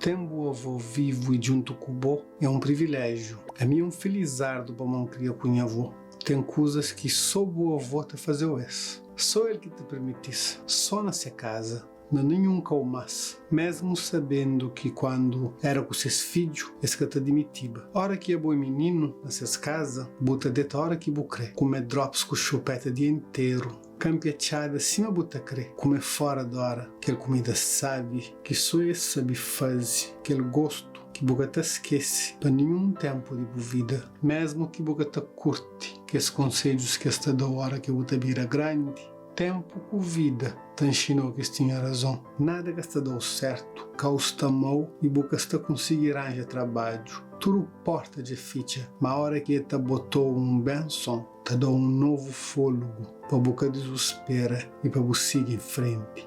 Ten bu avó vivu i djuntu ku bo é un priviléjiu. Ami é un felizardu pamodi N kria ku nha avó. Ten kuzas ki sô bu avó ta faze-u es. Sô el ki ta permiti-s. Sô na se kaza, na ninhun kau más. Mésmu sabendu ki kuandu éra ku ses fidju, es ka ta dimitiba. Óra ki abo é mininu, na ses kaza, bu ta deta óra ki bu krê, kume drops ku xupéta dia interu, kanpia txada sima bu ta krê, kume fóra d'óra kel kumida sábi ki sô es sabe faze, kel gostu ki bu ka ta skese pa ninhun ténpu di bu vida. Mésmu ki bu ka ta kurti kes konsedjus ki es ta da-u óra ki bu ta bira grandi, ténpu ku vida ta nxina-u ki es tinha razon. Nada ka sta da-u sértu, kau sta mau i bu ka sta konsigi ranja trabadju. Tudu pórta dja fitxa, má óra ki el ta bota-u un benson, ta da-u un novu fólugu pa bu ka dizuspera i pa bu sigi en frenti.